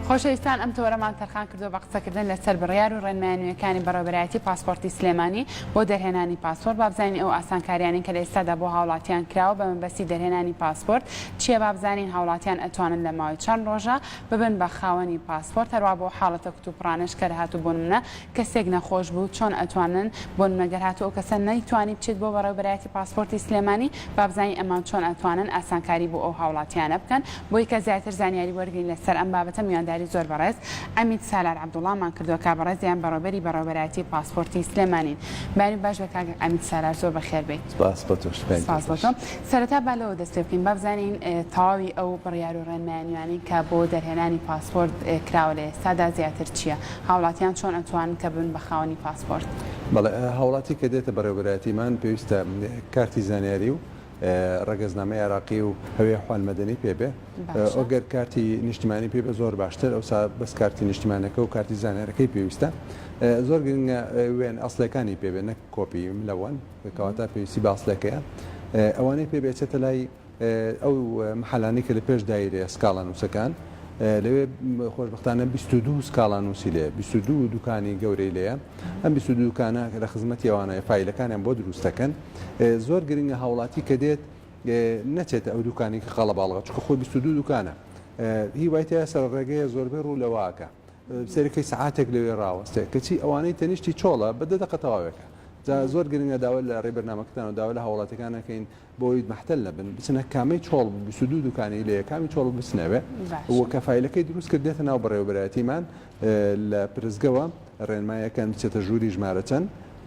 خۆشەویستان ئەم تەوەرەمان تەرخان کردووە بە قسەکردن لەسەر بڕیار و ڕێنمایە نوێیەکانی بەڕێوەبەرایەتی پاسپۆرتی سلێمانی بۆ دەرهێنانی پاسپۆرت با بزانین ئەو ئاسانکاریانەی کە لە ئێستادا بۆ هاوڵاتیان کراوە بە مەبەستی دەرهێنانی پاسپۆرت چییە با بزانین هاوڵاتیان ئەتوانن لە ماوەی چەند ڕۆژە ببن بە خاوەنی پاسپۆرت هەروا بۆ حاڵەتە کتوپڕانەش کە هاتوو بۆ نمونە کەسێک نەخۆش بوو چۆن ئەتوانن بۆ نمونە گەر هاتوو ئەو کەسە نەیتوانی بچێت بۆ بەڕێوبەرایەتی پاسپۆرتی سلێمانی با بزانین ئەمان چۆن ئەتوانن ئاسانکاری بۆ ئەو هاوڵاتیانە بکەن بۆی کە زیاتر زانیاری وەرگرین لەسەر ئەم بابەتە میوانداری زۆر بەڕێز عەمید سالار عەبدوڵامان کردووە کە بەڕێزیان بەڕێوبەری بەڕێوبەرایەتی پاسپۆرتی سلێمانین بەیانی باش بێت کاک عەمید سالار زۆر بەخێر بێیت. سپاس بۆ تۆش بەیانی سپاس بۆ باش. تۆ. سەرەتا با لەوە دەست پێ بکەین با بزانین تەواوی ئەو بڕیار و ڕێنمایە نوێیانەی کە بۆ دەرهێنانی پاسپۆرت کراوە لە ئێستادا زیاتر چییە؟ هاوڵاتیان چۆن ئەتوانن کە ببن بە خاوەنی پاسپۆرت؟ بەڵێ هاوڵاتی کە دێتە بەڕێوەبەرایەتیمان پێویستە کارتی زانیاری و ڕەگەزنامەی عێراقی و هەوێ حوال مەدەنی پێ بێ ئەگەر کارتی نیشتمانی پێ بێ زۆر باشتر ئەوسا بەس کارتی نیشتمانەکە و کارتی زانیارەکەی پێویستە زۆر گرنگە وێن ئەسڵەکانی پێ بێ نەک کۆپی ملەوەن کەواتە پێویستی بە ئەسڵەکەیە ئەوانەی پێ بێچێتە لای ئەو محلانەی کە لە پێش دایرەیە سکاڵانووسەکان لەوێ خۆشبەختانە 22 سکاڵانووسی لێ 22 دوکانی گەورەی لێیە ئەم 22 دوکانە لە خزمەتی ئەوانەیە فایلەکانیان بۆ دروست دەکەن زۆر گرنگە هاوڵاتی کە دێت نەچێتە ئەو دوکانی کە قەڵەباڵغە چونکە خۆی 22 دوکانە هی وای تیا سەر ڕێگەیە زۆربەی ڕوو لەوەکە سەرەکەی سەعاتێک لەوێ ڕاوەستێ کەچی ئەوانەی تەنیشتی چۆڵە بە دە دەقە تەواوێکە جا زۆر گرنگە داوا لە ڕێی بەرنامەکەتان و داوا لە هاوڵاتیەکان ئەکەین بۆی مەحتەل نەبن بچنە کامەی چۆڵ بوو 22 دوکانی لێیە کامی چۆڵ بوو بچنە ئەوێ و باشە. کە فایلەکەی دروست کرد دێتە ناو بەڕێوەبەرایەتیمان لە پرسگەوە ڕێنمایەکەن بچێتە ژووری ژمارە چەند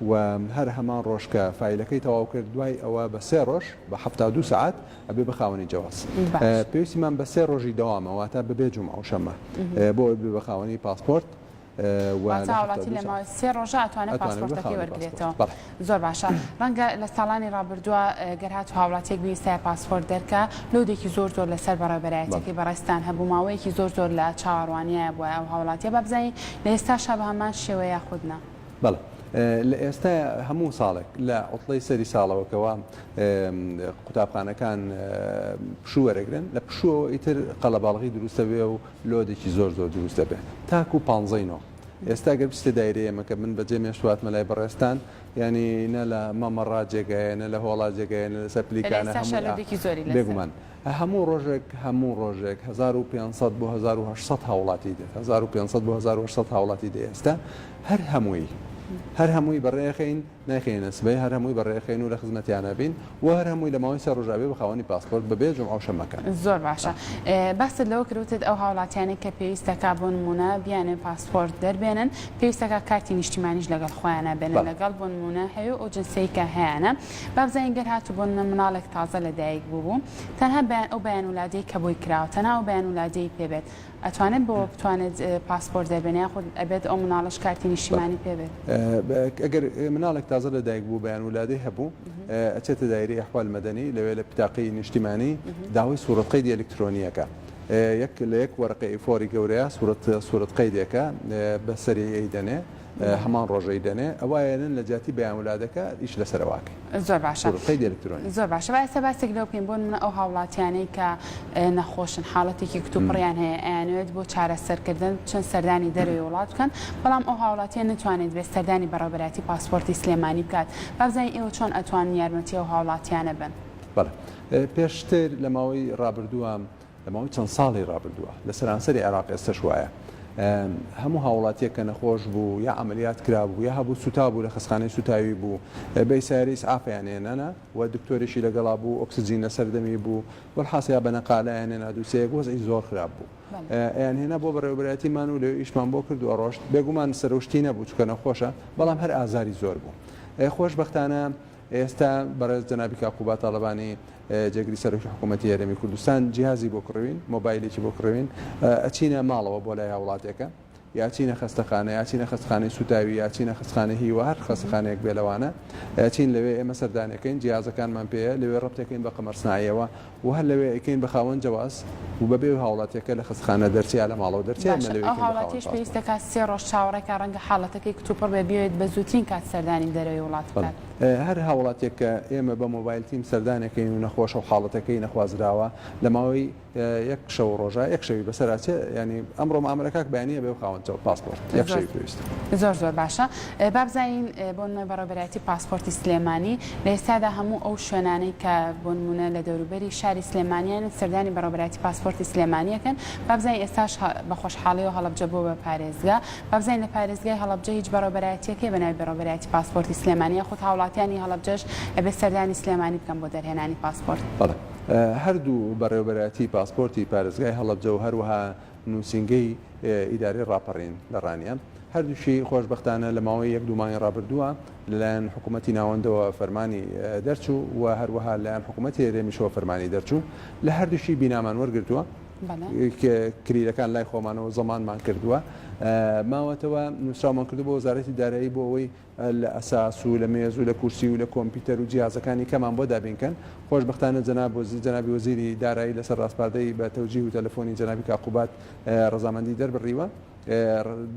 و هەر هەمان ڕۆژ کە فایلەکەی تەواو کرد دوای ئەوە بە سێ ڕۆژ بە 72 سەعات ئەبێ بە خاوەنی جەواز باشە. پێویستیمان بە سێ ڕۆژی دەوامە واتە بەبێ جومعە و شەممە بۆ ئەوەی ببێ بە خاوەنی پاسپۆرت واتە هاوڵاتی لە ماوەی سێ ڕۆژە ئەتوانێت پاسپۆرتەکەی وەرگرێتەوە. زۆر باشە ڕەنگە لە ساڵانی ڕابردووە گەر هاتوو هاوڵاتیەک بیویستایە پاسپۆرت دەرکا load ێکی زۆر زۆر لەسەر بەڕێوەبەرایەتیەکەی بەڕێزتان هەبوو ماوەیەکی زۆر زۆر لە چاوەڕوانیایە بوایە ئەو هاوڵاتیە با بزانین لە ئێستاشا بە هەمان شێوەیە یاخود نا؟ بەڵێ لە ئێستا هەموو ساڵێک لە عوتڵەی سەری ساڵەوە کەوا قوتابخانەکان پشوو وەرەگرن لە پشووەوە ئیتر قەڵەباڵغی دروستە بێ و load ێکی زۆر زۆر دروست دەبێت تاکو پانزەی نۆ ئێستا گەر بچیتە دایرەی ئێمە کە من بەجێ مێشت هاتمە لای بەڕێزتان یانی نە لە مەمەڕا جێگایە نە لە هۆڵا جێگایە نە لەسەر لە پلیکانە ئێستاشا هەمووی ئا load ێکی زۆری لەسەر. بێگومان هەموو ڕۆژێک هەموو ڕۆژێک 1500 بۆ 1800 هاوڵاتی دێت 1500 بۆ 1800 هاوڵاتی دێ ئێستا هەر هەمووی هەر هەمووی بەڕێخەین نایخەینە سبەی هەر هەمووی بەڕێخەین و لە خزمەتیانا بین و هەر هەمووی لە ماوەی سێ ڕۆژا بێ بە خاوەنی پاسپۆرت بە بێ جومعە و شەممەکان. زۆر باشە باست لەوە کرد وتت ئەو هاوڵاتیانەی کە پێویستەکا بۆ نموونە بیانەوێ پاسپۆرت دەربێنن پێویستەکا کارتی نیشتیمانیش لەگەڵ خۆیانا بێنن بەڵێ. لەگەڵ بۆ نموونە هەوێ و ئەو جنسەی کە هەیانە با بزانین گەر هاتوو بۆ نموونە مناڵێک تازە لە دایک بووبوو تەنها بەیان ئەو بەیان ولادەی کە بۆی کراوە تەنها ئەو بەیان ولادەی پێ بێت ئەتوانێت بۆ بتوانێت پاسپۆرت دەربێنێ یاخود ئەبێت ئەو مناڵەش کارتی نیشتیمانی پێ بێت؟ ئەگەر مناڵێک تازە لە دایک بوو بەیان ولادەی هەبوو ئەچێتە دایرەی ئەحوال مەدەنی لەوێ لە بتاقەی نیشتیمانی داوای سوڕەت قەیدی ئەلکترۆنیەکە یەک لە یەک وەرەقەی A four ی گەورەیە سوڕەت سوڕەت قەیدێکە بە سەری ئەیدەنێ هەمان ڕۆژ ئەیدەنێ ئەوە ئەیەنن لە جیاتی بەیان ولادەکە ئیش لەسەر ئەوە ئەکەین. زۆر باشە سوڕەت قەیدی ئەلکترۆنی. زۆر باشە با ئێستا باسێک لەوە بکەین بۆ نمونە ئەو هاوڵاتیانەی کە نەخۆشن حاڵەتێکی کتوپڕیان هەیە ئەیانەوێت بۆ چارەسەرکردن بچن سەردانی دەرەوەی وڵات بکەن بەڵام ئەو هاوڵاتیە نەتوانێت بێت سەردانی بەڕێوەبەرایەتی پاسپۆرتی سلێمانی بکات با بزانین ئێوە چۆن ئەتوانن یارمەتی ئەو هاوڵاتیانە بەن؟ بەڵێ پێشتر لە ماوەی ڕابردووە لە ماوەی چەند ساڵی ڕابردووە لە سەرانسەری عێراق ئێستەش وایە هەموو هاوڵاتیەک کە نەخۆش بوو یا عەمەلیات کرابوو یا هەبوو سوتا بوو لە خەستخانەی سوتاوی بوو بە سەیارەی ئیسعافیان هێنانا و دکتۆرێکی لەگەڵا بوو ئۆکسجین لەسەر دەمی بوو وەلحاسڵ یا بە نەقالەیان هێنا دووسێیەک وەزعی زۆر خراپ بوو ئەیان هێنا بۆ بەڕێوەبەرایەتیمان و لەوێ ئیشمان بۆ کرد و ئەڕۆشت بێگومان سەرەوشتی نەبوو چونکە نەخۆشە بەڵام هەر ئازاری زۆر بوو خۆشبەختانە ئێستا بەڕێز جەنابی کاک قوباد تاڵەبانی جێگری سەرۆکی حکوومەتی هەرێمی کوردستان جیهازی بۆ کڕیوین، مۆبایلێکی بۆ کڕیوین، ئەچینە ماڵەوە بۆ لای هاوڵاتێکە یا چینە خەستەخانە یا چینە خەستخانەی سوتاوی یا چینە خەستخانەی هیوا هەر خەستەخانەیەک بێ لەوانە ئەچین لەوێ ئێمە سەردانەکەین جیهازەکانمان پێیە لەوێ ڕەبتەکەین بە قەمەر سناعیەوە و هەر لەوێ ئەیکەین بە خاوەن جەواز و بەبێ هاوڵاتیەکە لە خەستخانە دەرچێ یا لە ماڵەوە دەرچێ ئێمە باشە لەوێ ئەو ئەیکەین بە خاوەن هاوڵاتیەش پێویست پاسپۆرت. دەکات سێ ڕۆژ چاوەڕێ کا ڕەنگە حاڵەتەکەی کتوپڕ بێ بیەوێت بە زووترین کات سەردانی دەرەوەی وڵات بەڵێ. بکات. هەر هاوڵاتیەک کە ئێمە بە mobile team سەردانێکەین و نەخۆشە و حاڵەتەکەی نەخوازراوە لە ماوەی یەک شەو و ڕۆژە یەک شەوی بەسەر ئەچێ یانی ئەمڕۆ معامەلەکاک بەیانی ئەبێ خاوەن چەو پاسپۆرت یەک شەوی پێویستە. زۆر زۆر باشە با بزانین بۆ نمونە بەڕێوبەرایەتی پاسپۆرتی سلێمانی لە ئێستادا هەموو ئەو شوێنانەی کە بۆ نمونە لە دەوروبەری شاری سلێمانیان سەردانی بەڕێوبەرایەتی پاسپۆرتی سلێمانی ئەکەن با بزانین ئێستاش بە خۆشحاڵیەوە هەڵەبجە بووە بە پارێزگا با بزانین لە پارێزگای هەڵەبجە هیچ بەڕێوبەرایەتیەک هەیە بە ناوی بەڕێوبەرایەتی پاسپۆرتی سلێمانی یاخود هاوڵاتیانی هەڵەبجەش ئەبێ سەردانی سلێمانی بکەن بۆ دەرهێنانی پاسپۆرت؟ بەڵێ هەردوو بەڕێوەبەرایەتی پاسپۆرتی پارێزگای هەڵەبجە و هەروەها نووسینگەی ئیدارەی ڕاپەڕین لە ڕانیە هەردووکی خۆشبەختانە لە ماوەی یەک دوو مانگی ڕابردووە لەلایەن حکوومەتی ناوەندەوە فەرمانی دەرچوو و هەروەها لەلایەن حکوومەتی هەرێمیشەوە فەرمانی دەرچوو لە هەردووکی بینامان وەرگرتووە کلیلەکان لای خۆمانەوە زەمانمان کردووە ماوەتەوە نووسراومان کردو بۆ وەزارەتی دارایی بۆ ئەوەی لە ئەساس و لە مێز و لە کورسی و لە کۆمپیوتەر و جیهازەکانی کەمان بۆ دابین کەن. خۆشبەختانە جەناب وەزیر جەنابی وەزیری دارایی لەسەر ڕاسپاردەی بە تەوجیه و تەلەفۆنی جەنابی کاک قوباد ڕەزامەندی دەربڕیوە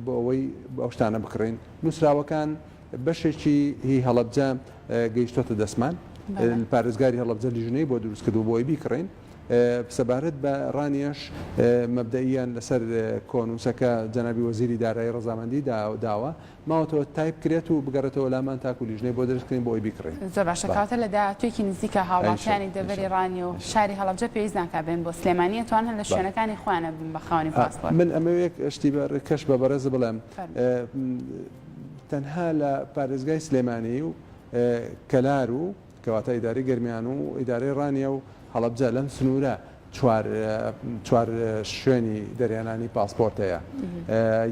بۆ ئەوەی ئەو شتانە بکڕین. نووسراوەکان بەشێکی هی هەڵەبجە گەیشتۆتە دەستمان. پارێزگاری هەڵەبجە لیژنەی بۆ دروست کردووە بۆ ئەوەی بیکڕین. سەبارەت بە ڕانیەش مەبدەئیەن لەسەر کۆنووسەکە جەنابی وەزیری دارایی ڕەزامەندی داوە. ماوەتەوە تایپ کرێت و بگەڕێتەوە لامان تاکو لیژنەی بۆ دروست کەین بۆ ئەوەی بیکڕین. زۆر باشە کەواتە لە داهاتوویەکی نزیکا هاوڵاتیانی دەڤەری ڕانیە و شاری هەڵەبجە پێویست ناکا بێن بۆ سلێمانی ئەتوانن لە شوێنەکانی خۆیانە ببن بە خاوەنی پاسپۆرت. من ئەمەوێ یەک شتی بە کەش بە بەڕێز بڵێم تەنها لە پارێزگای سلێمانی و کەلار و کەواتە ئیدارەی گەرمیان و ئیدارەی ڕانیە و هەڵەبجە لەم سنوورە چوار چوار شوێنی دەرهێنانی پاسپۆرت هەیە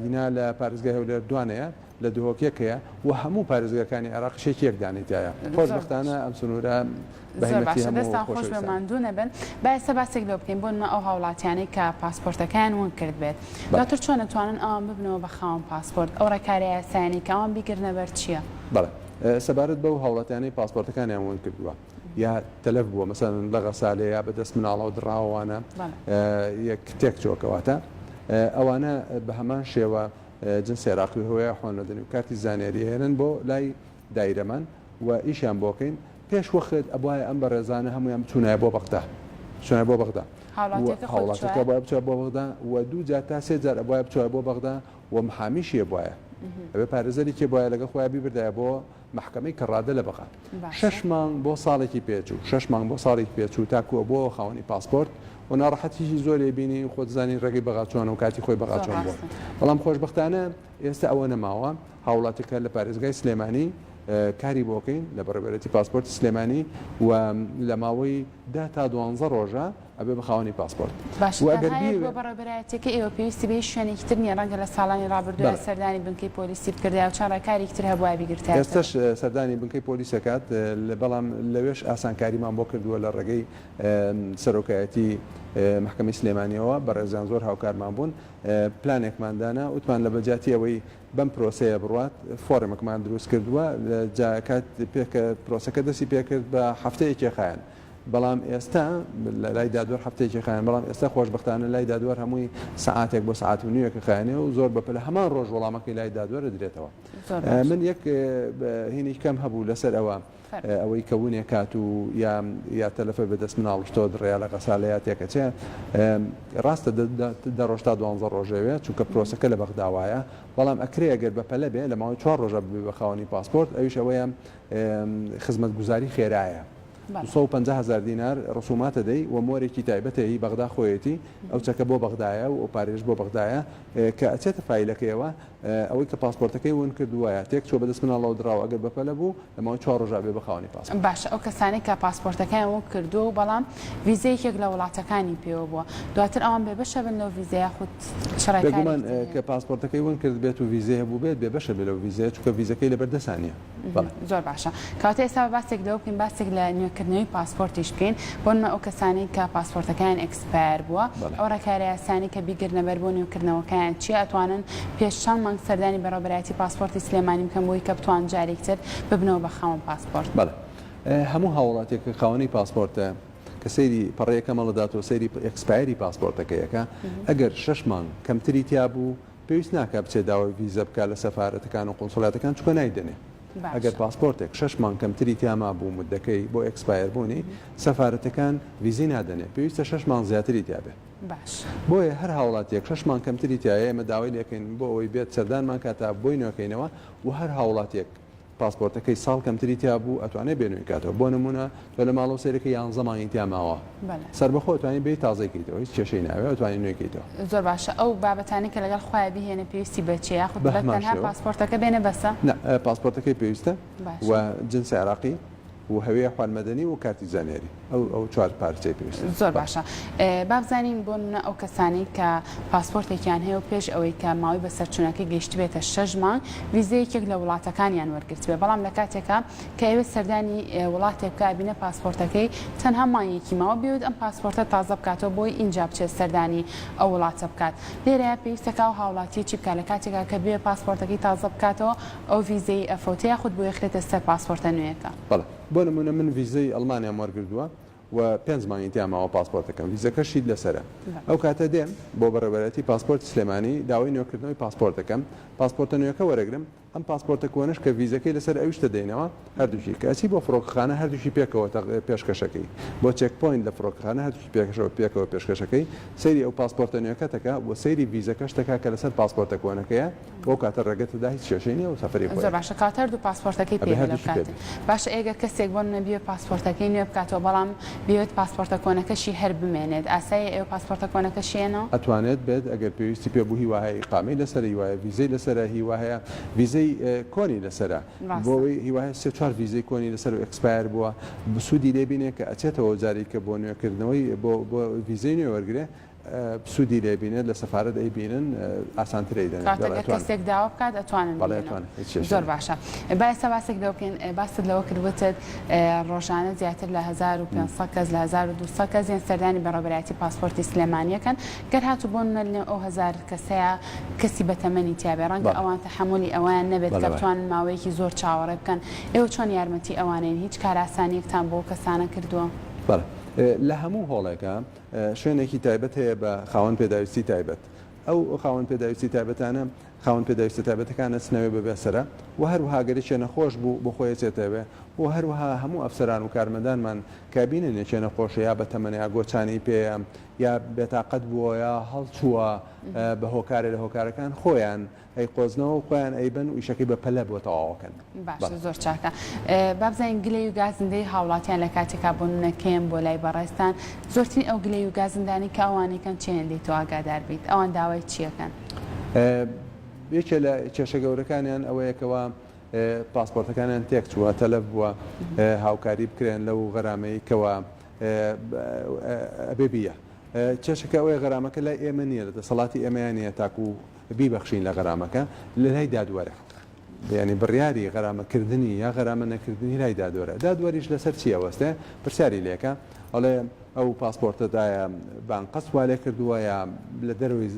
ینا لە پارێزگای هەولێر دوانەیە لە دهۆک یەک هەیە و هەموو پارێزگاکانی عێراقیش یەک یەک دانەی تیایە خۆشبەختانە ئەم سنوورە بە زۆر هیمەتی باشە هەموو دەستان خۆش بێ خۆشەویستان. ماندوو نەبن با ئێستا باسێک لەوە بکەین بۆ نمونە ئەو هاوڵاتیانەی کە پاسپۆرتەکەیان ون کرد بێت بەڵێ. دواتر چۆن ئەتوانن ئەوان ببنەوە بە خاوەن پاسپۆرت ئەو ڕێکارە یاسایانەی کە ئەوان بیگرنە بەر چییە؟ بەڵێ سەبارەت بەو هاوڵاتیانەی پاسپۆرتەکانیان ون کردووە یا تەلەف بووە مەسەلەن لە غەسالێ یا بە دەست مناڵەوە دڕاوەوانە یەک تێک چووە کەواتە ئەوانە بە هەمان شێوە جنس عێراقی هۆیە حوان مەدەنی و کارتی زانیاری هێنن بۆ لای دایرەمان و ئیشیان بۆکەین پێش وەخت ئەبوایە ئەم بەڕێزانە هەمویان بچوونایە بۆ بەغدا بچوونایە بۆ بەغدا هاوڵاتیەکە بۆ بچوە بۆ بەغدا و دوو جار تا سێ جار ئەبوایە بچوایە بۆ بەغدا و محامیشی ئەبوایە ئەبێ پارێزەرێکی بوایە لەگەڵ خۆیان بیبردایە بۆ مەحکەمەی کەڕادە لە بەغا شەش مانگ بۆ ساڵێکی پێچوو شەش مانگ بۆ ساڵێکی پێچوو تاکو ئەبووەوە خاوەنی پاسپۆرت و ناڕەحەتیی زۆری بینی خۆت زانی ڕێگەی بەغا چۆنە و کاتی خۆی بەغا چۆن بووە بەڵام خۆشبەختانە ئێستا ئەوە نەماوە هاوڵاتیەکە لە پارێزگای سلێمانی کاری بۆکەین لە بەڕێوەبەرێتی پاسپۆرتی سلێمانی و لە ماوەی دە تا دوانزە ڕۆژە ئەبێ بە خاوەنی پاسپۆرت. باشە و ئەگەر تەنها یەک بۆ بیەوێ. بەڕێوبەرایەتیەکەی ئێوە پێویستی بە هیچ شوێنێکی تر نیە ڕەنگە لە ساڵانی ڕابردوویا بەڵێ. سەردانی بنکەی پۆلیسی بکردایە و چەند ڕێکارێکی تر هەبوایە بیگرتایەتە بەر. ئێستەش سەردانی بنکەی پۆلیس ئەکات بەڵام لەوێش ئاسانکاریمان بۆ کردووە لە ڕێگەی سەرۆکایەتی مەحکەمەی سلێمانیەوە بەڕێزیان زۆر هاوکارمان بوون پلانێکمان دانا وتمان لە بەجیاتی ئەوەی بەم پرۆسەیە بڕوات فۆرمێکمان دروست کردووە جا کات پێکە پرۆسەکە دەستی پێکرد بە هەفتەیەکی خایەن بەڵام ئێستا لە لای دادوەر هەفتەیەکی خایەن بەڵام ئێستا خۆشبەختانە لای دادوەر هەمووی سەعاتێک بۆ سەعات و نیوێکە خایەنێ و زۆر بەپەلە هەمان ڕۆژ وەڵامەکەی لای دادوەر ئەدرێتەوە زۆر باش. من یەک هینی کەم هەبوو لەسەر ئەوە فەرموو. ئەوەی کە ونێ کات و یا یا تەلەفە بە دەست مناڵ شتەوە دڕێ یا لە غەسالە یا تێکەچێ ڕاستە دە ڕۆژ تا دوانزە ڕۆژەوێ چونکە پرۆسەکە لە بەغدا وایە بەڵام ئەکرێ ئەگەر بەپەلە بێ لە ماوەی چوار ڕۆژە ببێ بە خاوەنی پاسپۆرت ئەویش ئەوەیە خزمەتگوزاری خێرایە 250 هەزار دینار ڕسوماتە دەی و مۆرێکی تایبەتە هی بەغدا خۆیەتی ئەو چەکە بۆ بەغدایە و ئەو پارەیەش بۆ بەغدایە کە ئەچێتە فایلەکەیەوە ئەوەی کە پاسپۆرتەکەی ون کردووە یا تێک چووە بەدەست مناڵەوە دڕاوە ئەگەر بەپەلە بوو لە ماوەی چوار ڕۆژا بێ بە خاوەنی پاسپۆرت. باشە ئەو کەسانەی کە پاسپۆرتەکەیان ون کردووە و بەڵام ڤیزەی یەکێک لە وڵاتەکانی پێوە بووە دواتر ئەوان بێبەشە بن لەو ڤیزە یاخود چ ڕێکارێکی بێگومان تر هەیە؟ کە پاسپۆرتەکەی ون کردبێت و ڤیزەی هەبووبێت بێبەشە بێ لەو ڤیزەیە چونکە ڤیزەکەی لەبەر دەسا نییە. بەڵێ. زۆر باشە کەواتە ئێستا با باسێک لەوە بکەین باسێک لە نوێکردنەوەی پاسپۆرتیش بکەین بۆ نمونە ئەو کەسانەی کە پاسپۆرتەکەیان expire بووە بەڵێ. ئەو ڕێکارە یاسایانەی کە بیگرنە بەر بۆ نوێکردنەوەکەیان چییە ئەتوانن پێش چەند مانگ سەردانی بەڕێوەبەرایەتی پاسپۆرتی سلێمانی بکەن بۆی کە بتوان جارێکی تر ببنەوە بە خاوەن پاسپۆرت؟ بەڵێ هەموو هاوڵاتیەک کە خاوەنی پاسپۆرتە کە سەیری پەڕەیەکە مەڵەداتەوە سەیری expire ی پاسپۆرتەکەی ئەکا ئەگەر شەش مانگ کەمتری تیا بوو پێویست ناکا بچێ داوای ڤیزە بکا لە سەفارەتەکان و قونسڵاتەکان چونکە نایدەنێ. ئەگەر پاسپۆرتێک شەش مانگ کەمتری تیا مابوو موددەکەی بۆ expire بوونی، سەفارەتەکان ڤیزەی نادەنێ، پێویستە شەش مانگ زیاتری تیا بێ. بۆیە هەر هاوڵاتیەک شەش مانگ کەمتری تیایە ئێمە داوای لێکەین بۆ ئەوەی بێت سەردانمان کات تا بۆی نوێکەینەوە و هەر هاوڵاتیەک پاسپۆرتەکەی ساڵ کەمتری تیا بوو ئەتوانێ بێ نوێی کاتەوە بۆ نمونە تۆ لە ماڵەوە سەیرەکەی یانزە مانگی تیا ماوە سەربەخۆ ئەتوانی بێی تازەی کەیتەوە هیچ کێشەی ناوێ ئەتوانی نوێی کەیتەوە. زۆر باشە ئەو بابەتانەی کە لەگەڵ خۆیا بیهێنێ پێویستی بە چیە یاخود بە هەمان تەنها شێوە. پاسپۆرتەکە بێنێ بەسە؟ نا پاسپۆرتەکەی پێویستە و باشە. جنس عێراقی و هەویە احوال مدنی و کارتی زانیاری ئەو ئەو چوار پارچەی پێویستە. زۆر باشە با بزانین بۆ نمونە ئەو کەسانەی کە پاسپۆرتێکیان هەیە و پێش ئەوەی کە ماوەی بەسەرچونەکەی گەیشتبێتە شەش مانگ ڤیزەی یەکێک لە وڵاتەکانیان وەرگرتبێ بەڵام لە کاتێکا کە ئەیەوێت سەردانی وڵاتێک بکا ئەبینێ پاسپۆرتەکەی تەنها مانگێکی ماوە بیەوێت ئەم پاسپۆرتە تازە بکاتەوە بۆی ئینجا بچێت سەردانی ئەو وڵاتە بکات لێرەیا پێویستە ئەو هاوڵاتیە چی بکات لە کاتێکا کە بێ پاسپۆرتەکەی تازە بکاتەوە ئەو ڤیزەی ئەفەوتێ یاخود بۆی ئەخرێتە سەر پاسپۆرتە نوێیەکە؟ بەڵێ بۆ نمونە من ڤیزەی ئەڵمانیام وەرگردووە و پێنج مانگی تیا ماوە پاسپۆرتەکەم ڤیزەکەشیت لەسەرە ئەو کاتە دێم بۆ بەڕێوەبەرایەتی پاسپۆرتی سلێمانی داوای نوێکردنەوەی پاسپۆرت دەکەم پاسپۆرتە نوێکە وەرەگرم ئەم پاسپۆرتە کۆنەش کە ڤیزەکەی لەسەر ئەویش دەدەینەوە هەردووکی کە ئەچی بۆ فڕۆکەخانە هەردووکی پێکەوە پێشکەشەکەی بۆ check point لە فڕۆکەخانە هەردووکی پێکەشەوە پێکەوە پێشکەشەکەی سەیری ئەو پاسپۆرتە نوێکە تەکا و سەیری ڤیزەکەش تەکا کە لەسەر پاسپۆرتە کۆنەکەیە بەو کاتە ڕێگەت تەدا هیچ کێشەی نیە و سەفەری خۆی زۆر باشە کەواتە هەردوو پاسپۆرتەکەی پێ ئەبێ بێ لەو هەردووکی پێ کاتە بێ. باشە ئەگەر کەسێک بۆ نمونە بیەوێت پاسپۆرتەکەی نوێ بکاتەوە بەڵام بیەوێت پاسپۆرتە کۆنەکەشی هەر بمێنێت ئاساییە ئێوە پاسپۆرتە کۆنەکەشی ئێنەوە؟ ئەتوانێت بێت ئەگەر پێویستی پێ بوو هی وا هەیە ئیقامەی لەسەرە هی وا هەیە ڤیزەی لەسەرە هی وا هەیە ڤیزەی کۆنی لەسەرە بۆ ڕاستە. ئەوەی هی وا هەیە سێ چوار ڤیزەی کۆنی لەسەر و expire بووە سوودی لێ بینێ کە ئەچێتەوە جارێک کە بۆ نوێکردنەوەی بۆ بۆ ڤیزەی نوێ وەرگرێ سوودی لێ بینێت لە سەفارەت ئەیبینن ئاسانتر ئەیدەنێ کەواتە بەڵێ گەر ئەتوانن. کەسێک داوا بکات ئەتوانن بەڵێ بیدەنەوە. ئەتوانن هیچ کێشەی زۆر نیە. باشە با ئێستا باسێک لەوە بکەین باست لەوە کرد وتت ڕۆژانە زیاتر لە 1500 کەس لە 1200 کەس یان سەردانی بەڕێوەبەرایەتی پاسپۆرتی سلێمانیەکەن گەر هاتوو بۆ نمونە لەنێو ئەو هەزار کەسەیا کەسی بەتەمەنی تیابێ ڕەنگە بەڵێ. ئەوان تەحەمولی ئەوەیان نەبێت بەڵێ کە بەڵێ. بتوانن ماوەیەکی زۆر چاوەڕێ بکەن ئێوە چۆن یارمەتی ئەوانەین هیچ کارئاسانیەکتان بۆ ئەو کەسانە کردووە؟ بەڵێ لە هەموو هۆڵێکا شوێنێکی تایبەت هەیە بە خاوەن پێداویستی تایبەت، ئەو خاوەن پێداویستی تایبەتانە خاوەن پێداویستە تایبەتەکان ئەچنەوێ بە بێسەرە و هەروەها گەر یەکێ نەخۆش بوو بۆ خۆی ئەچێتەوێ و هەروەها هەموو ئەفسەران و کارمەندانمان کە بینن یەکێ نەخۆشە یا بە تەمەنە یا گۆچانی پێیە یا بێتاقەت بووە یا هەڵچووە بە هۆکارێ لە هۆکارەکان خۆیان ئەیقۆزنەوە و خۆیان ئەیبەن و ئیشەکەی بە پەلە بۆ تەواوەکەن. باشە زۆر چاکە با بزانین گلەی و گازندەی هاوڵاتیان لە کاتێکا بۆ نمونە کێن بۆ لای بەڕێزتان زۆرترین ئەو گلەی و گازندانەی کە ئەوان ئەیکەن چی هێندەی تۆ ئاگادار بیت ئەوان داوای چیەکەن؟ یەکێ لە کێشە گەورەکانیان ئەوەیە کەوا پاسپۆرتەکانیان تێکچووە تەلەف بووە هاوکاری بکرێن لەو غەرامەی کەوا ئەبێ بیە کێشەکە ئەوەیە غەرامەکە لای ئێمە نییە لە دەسەڵاتی ئێمەیا نییە تاکو بیبەخشین لە غەرامەکە لە لای دادوەرە یانی بڕیاری غەرامە کردنی یا غەرامە نەکردنی لای دادوەرە دادوەریش لەسەر چی ئەوەستێ پرسیاری لێکە ئەڵێ ئەو پاسپۆرتە دایە بان قەست وا لێ کردووە یا لە دەرەوەی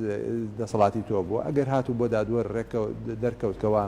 دەسەڵاتی تۆ بووە ئەگەر هاتوو بۆ دادوەر ڕێکەوت دەرکەوت کەوا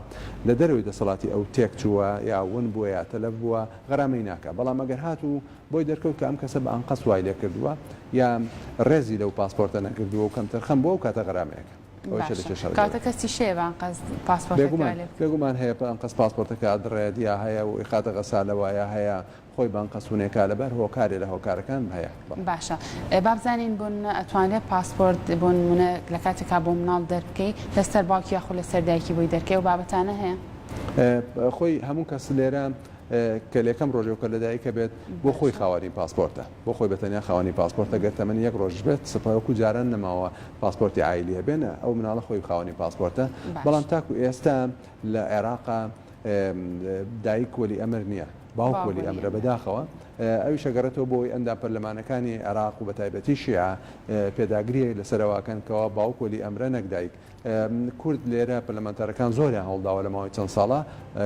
لە دەرەوەی دەسەڵاتی ئەو تێک چووە یا ون بووە یا تەلەف بووە غەرامەی ناکا بەڵام ئەگەر هاتوو بۆی دەرکەوت کە ئەم کەسە بە ئەنقەست وای لێ کردووە یا ڕێزی لەو پاسپۆرتە نەکردووە و کەمتەرخەم بووە ئەو کاتە غەرامەیەکە. ئەوەیشە لە باشە کێشە کەواتە گەورەکە. کەسیش هەیە بە ئەنقەست پاسپۆرتەکە بێگومان وای لێ بکات؟ بێگومان هەیە بە ئەنقەست پاسپۆرتەکە ئەدڕێت یا هەیە و ئیخاتە غەسالەوە یا هەیە خۆی بە ئەنقەست ونێکا لەبەر هۆکارێ لە هۆکارەکان هەیە بەڵێ. باشە با بزانین بۆ نمونە ئەتوانرێت پاسپۆرت بۆ نمونە لە کاتێکا بۆ مناڵ دەربکەی لەسەر باوکی یاخود لەسەر دایکی بۆی دەرکەی ئەو بابەتانە هەیە؟ خۆی هەموو کەس لێرە کە لەیەکەم ڕۆژەوە کە لەدایکە بێت بۆ خۆی خاوەنی پاسپۆرتە بۆ خۆی بەتەنیا خاوەنی پاسپۆرتە گەر تەمەنی یەک ڕۆژیش بێت سپا وەکو جاران نەماوە پاسپۆرتی عایلی هەبێ نا ئەو مناڵە خۆی خاوەنی پاسپۆرتە بەڵام تاکو ئێستا لە عێراقا دایک وەلی ئەمر نییە باوک وەلی ئەمرە بەداخەوە ئەویش ئەگەڕێتەوە بۆ ئەوەی ئەندام پەرلەمانەکانی عێراق و بەتایبەتی شیعە پێداگری لەسەرەوەکەن کەوا باوک وەلی ئەمرە نەک دایک کورد لێرە پەرلەمانتارەکان زۆریان هەوڵداوە لە ماوەی چەند ساڵە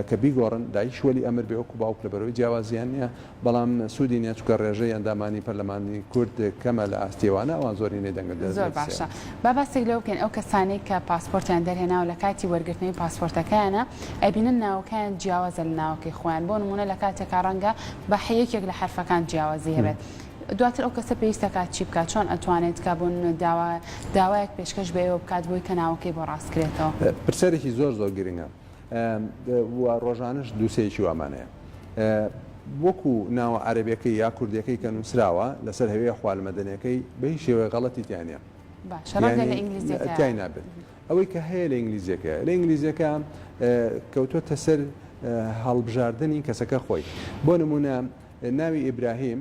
کە بیگۆڕن دایکیش وەلی ئەمر بێ وەکو باوک لەبەرئەوەی جیاوازیان نیە بەڵام سوودی نیە چونکە ڕێژەی ئەندامانی پەرلەمانی کورد کەمە لە ئاستی ئەوانە ئەوان زۆرینەی دەنگ زۆر باشە با باسێک لەوە بکەین ئەو کەسانەی کە پاسپۆرتیان دەرهێناوە لە کاتی وەرگرتنەوەی پاسپۆرتەکەیانە ئەبینن ناوەکەیان جیاوازە لە ناوەکەی خۆیان بۆ نمونە لە کاتێکا ڕەنگە بە یەکێک لە حەرفەکان جیاوازی هەبێت دواتر ئەو کەسە پێویستە کات چی بکات؟ چۆن ئەتوانێت کە بۆ نمونە داوا داوایەک پێشکەش بە ئێوە بکات بۆی کە ناوەکەی بۆ ڕاست کرێتەوە؟ پرسیارێکی زۆر زۆر گرنگە. و ڕۆژانەش دووسێیەکی وامان هەیە. وەکو ناوە عەرەبیەکەی یا کوردیەکەی کە نووسراوە لەسەر هەویە حوال مەدەنیەکەی بە هیچ شێوەیەک غەڵەتی تیا نیە. باشە ڕەنگە لە ئینگلیزیەکە تای نابێت. ئەوەی کە هەیە لە ئینگلیزیەکەیە. لە ئینگلیزیەکە کەوتۆتە سەر هەڵبژاردنی کەسەکە خۆی. بۆ نموونە ناوی ئیبراهیم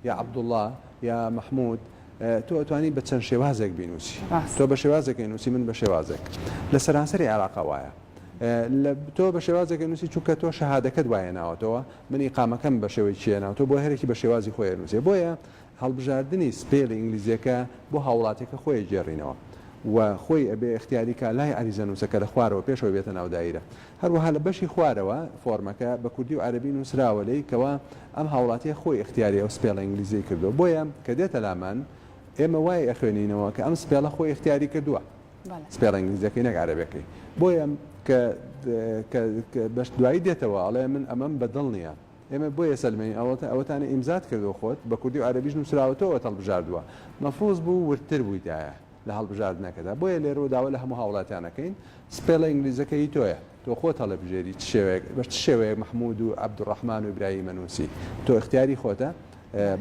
یا عەبدوڵڵا یا مەحمود تۆ ئەتوانی بە چەند شێوازێک بینوسی. تۆ بە شێوازێک ئەینوسی من بە شێوازێک. لە سەرانسەری عێراقا وایە. تۆ بە شێوازێک ئەنوسی چونکە تۆ شەهادەکەت وای هێناوەتەوە، من ئیقامەکەم بە شێوەی چی هێناوەتەوە بۆ هەرێکی بە شێوازی خۆی ئەنوسێ. بۆیە هەڵبژاردنی spell ی ئینگلیزیەکە بۆ هاوڵاتیەکە خۆی ئەگێڕینەوە و خۆی ئەبێ ئیختیاری کا لای عەریزەنوسەکە لە خوارەوە پێشەوەی بێتە ناو دایرە. هەروەها لە بەشی خوارەوە فۆرمەکە بە کوردی و عەرەبی نوسراوە لێی کەوا ئەم هاوڵاتیە خۆی ئیختیاری ئەو spell ە ئینگلیزیەی کردوە بۆیە کە دێتە لامان ئێمە وای ئەخوێنینەوە کە ئەم spell ە خۆی ئیختیاری کردوە spell ە ئینگلیزیەکەی نەک عەرەبیەکەی بۆیە کە کە بەش دوایی دێتەوە ئەڵێ من ئەمەم بە دڵ نیە ئێمە بۆیە سەلمێنین ئەوەتە ئەوەتانە ئیمزات کردوە خۆت بە کوردی و عەرەبیش نوسراوە تۆ ئەوەت هەڵبژاردوە مەفروز بوو وردتر بویتایە لە هەڵبژاردنەکەدا بۆیە لێرەوە داوا لە هەموو هاوڵاتیان ئەکەین spell ە ئینگلیزەکە هی تۆیە تۆ خۆت هەڵێبژێری چ شێوەیەک بە چ شێوەیەک مەحمود و عەبدولڕەحمان و ئیبراهیم ئەنووسی تۆ ئیختیاری خۆتە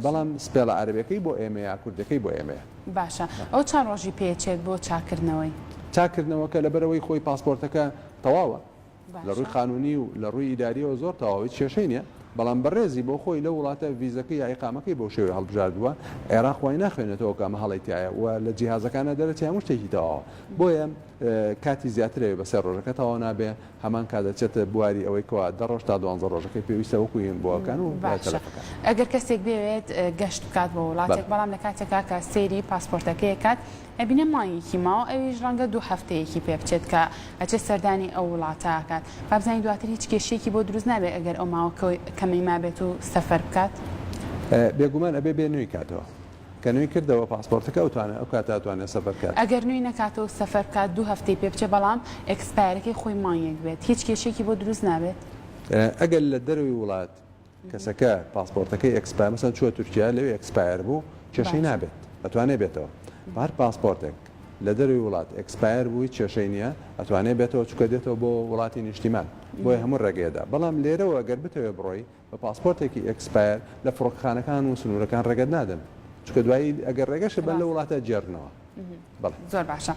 بەڵام spell ە عەرەبیەکەی بۆ ئێمەیە کوردەکەی بۆ ئێمەیە. باشە ئەو چەند ڕۆژی پێچێت بۆ چاککردنەوەی؟ چاککردنەوەکە لەبەرئەوەی خۆی پاسپۆرتەکە تەواوە لە ڕووی قانونی و لە ڕووی ئیداریەوە زۆر تەواوە هیچ کێشەی نیە، بەڵام بەڕێزی بۆ خۆی لەو وڵاتە ڤیزەکەی یا ئیقامەکەی بەو شێوەیە هەڵبژاردووە، عێراق وای ناخوێنێتەوە کە ئەمە هەڵەی تیایە و لە جیهازەکانا دەرەچێ هەموو شتێکی تەواوە، بۆیە کاتی زیاتر ئەوێ بە سێ ڕۆژەکە تەواو نابێ، هەمان کات دەچێتە بواری ئەوەی کەوا دە ڕۆژ تا دوانزە ڕۆژەکەی پێویستە وەکو هینبووەکان و باشە تەلەفەکان. ئەگەر کەسێک بێوێت گەشت بکات بۆ وڵاتێک بەڵێ. بەڵام لە کاتێکا کە سەیری پاسپۆرتەکەی ئەکات ئەبینێ مانگێکی ماوە ئەویش ڕەنگە دوو هەفتەیەکی پێ بچێت کە ئەچێت سەردانی ئەو وڵاتە ئەکات با بزانین دواتر هیچ کێشەیەکی بۆ دروست نابێت ئەگەر ئەو ماوە کەمەی مابێت و سەفەر بکات؟ بێگومان ئەبێ بێ نوێی کاتەوە کە نوێی کردەوە پاسپۆرتەکە ئەوتوانێ ئەو کاتە ئەتوانێ سەفەر کات. ئەگەر نوێی نەکاتەوە و سەفەر بکات دوو هەفتەی پێ بچێت بەڵام expire ەکەی خۆی مانگێک بێت هیچ کێشەیەکی بۆ دروست نابێت؟ ئەگەر لە دەرەوەی وڵات کەسەکە پاسپۆرتەکەی expire مەسەن چووە تورکیا لەوێ expire بوو کێشەی باشە. نابێت ئەتوانێ بێتەوە بە هەر پاسپۆرتێک لە دەروی وڵات expire بوو هیچ کێشەی نییە ئەتوانێ بێتەوە چونکە دێتەوە بۆ وڵاتی نیشتیمان بۆیە هەموو ڕێگەیەدا بەڵام لێرەوە گەر بتەوێ بڕۆی بە پاسپۆرتێکی expire لە فڕۆکەخانەکان و سنوورەکان ڕێگەت نادەن چونکە دوایی ئەگەر ڕێگەشت بەن لە ڕاستە. وڵاتە گێڕنەوە. بەڵێ. زۆر باشە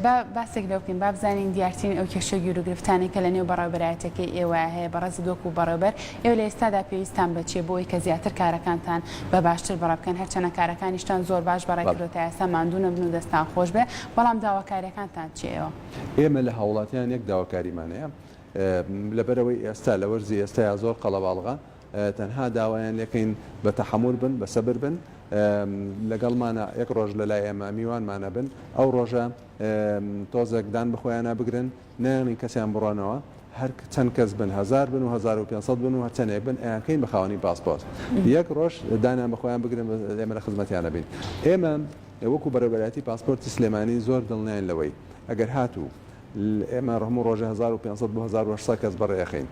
با باسێک لەوە بکەین با بزانین دیارترین ئەو کێشە و گیروگرفتانەی کە لە نێو بەڕێوەبەرایەتیەکەی ئێوە هەیە بەڕێزت وەکو بەڕێوەبەر ئێوە لە ئێستادا پێویستتان بە چیە بۆ ئەوەی کە زیاتر کارەکانتان بە باشتر بەڕێ بکەن هەرچەنە کارەکانیشتان زۆر باش بەڕێ بەڵێ. کردوە تا ئێستا ماندوو نەبن و دەستان خۆش بێ بەڵام داواکاریەکانتان چیە ئێوە؟ ئێمە لە هاوڵاتیان یەک داواکاریمان هەیە لەبەرئەوەی ئێستا لە وەرزی ئێستایا زۆر قەڵەباڵغە تەنها داوایان لێکەین بە تەحەمول بن بە سەبر بن لەگەڵمانە یەک ڕۆژ لەلای ئێمە میوانمانە بن ئەو ڕۆژە تۆزێک دان بەخۆیانە بگرن نایەڵین کەسیان بڕۆنەوە هەر چەند کەس بن هەزار بن و 1500 بن و هەرچەندێک بن ئەیانکەین بە خاوەنی پاسپۆرت یەک ڕۆژ دانیان بەخۆیان بگرن ئێمە لە خزمەتیانە بین ئێمە وەکو بەڕێوەبەرایەتی پاسپۆرتی سلێمانی زۆر دڵنیاین لەوەی ئەگەر هاتوو ئێمە هەموو ڕۆژێ 1500 بۆ 1800 کەس بەڕێ ئەخەین.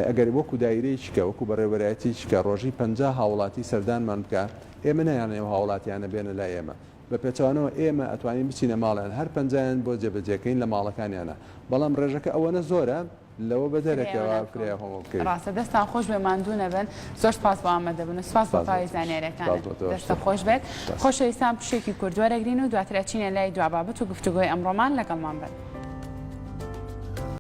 ئەگەر وەکو دایرەیەکی کە، وەکو بەڕێوەبەرایەتیەکی کە ڕۆژی 50 هاوڵاتی سەردانمان بکا، ئێمە نایەڵین ئەو هاوڵاتیانە بێنە لای ئێمە. بە پێچەوانەوە ئێمە ئەتوانین بچینە ماڵیان هەر پەنجایان بۆ جێبەجێکەین لە ماڵەکانیانا. بەڵام ڕێژەکە ئەوەنە زۆرە لەوە بەدەرە فریا کە ناکەون. فریا خۆمان بکەوین. ڕاستە دەستتان خۆش بێ ماندوو نەبن. زۆر سپاس بۆ ئامادەبوون و سپاس بۆ سپاس بۆ تەواوی تۆش. سپاس زانیاریەکانت. بۆ تۆش. دەستت خۆش بێت. سپاس. خۆشەویستان پشوویەکی کورت وەرەگرین و دواتر ئەچینە لای دوا بابەت و گفتوگۆی ئەمڕۆمان لەگەڵمان بن.